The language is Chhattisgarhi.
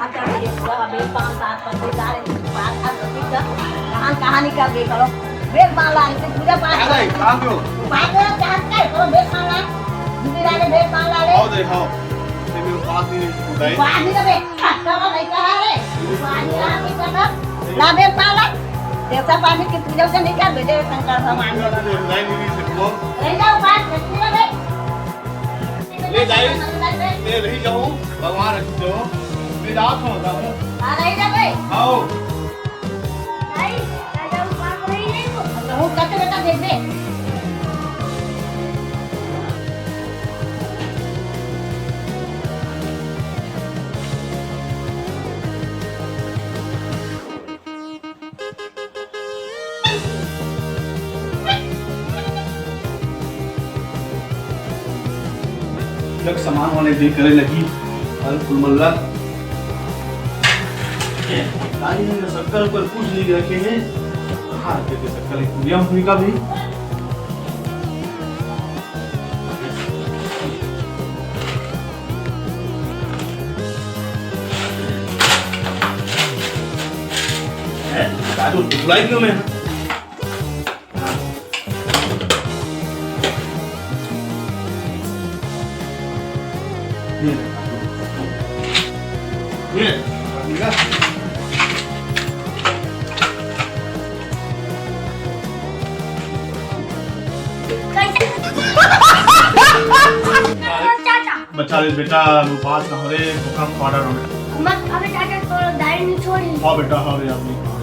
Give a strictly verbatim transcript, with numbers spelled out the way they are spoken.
ये पूरा बेल पान साथ पत्ते डाले, बात आप सभी का कहान कहानी कर दे करो। बेल पान ला, इसे पूजा पाठ अरे, कहाँ पे हो? बात है, क्या है, करो, बेल पान ला। दीदी ला ले, बेल पान ला ले। आओ दे, आओ। ये मेरे पास नहीं है, इसको दे। पानी का बे, खट्टा वाला नहीं कहा रे। पानी ला के करो। ला बेल पान ला। देवता पानी की पूजा से नहीं कर, बेटे शंकर भगवान। नहीं, नहीं, नहीं, इसको। रह जाओ, बात पूरा बे। ले दाई, ले रही जाऊँ, भगवान रख दो। ले जाओ, खाओ, जाओ। आ, रही जा बे। आओ। दाई, दादा, वो बात रही नहीं तो। अब रहूं, कते बेटा देख बे। जग सामान वाले डील करे लगी, अरे फुलमल्ला। तारी में शक्कर पर कुछ नहीं रखे हैं। हाँ, के शक्कर एक दुनिया भूमिका भी। काजू टुकड़ाई क्यों मैं? ये ले। ये ले। चाचा। बचा ले बेटा, उपास ना हो रे, भूखा पाड़ा रहो। मत अबे चाचा, तो दाई नहीं छोड़ी। हाँ बेटा, हाँ रे, आप नहीं।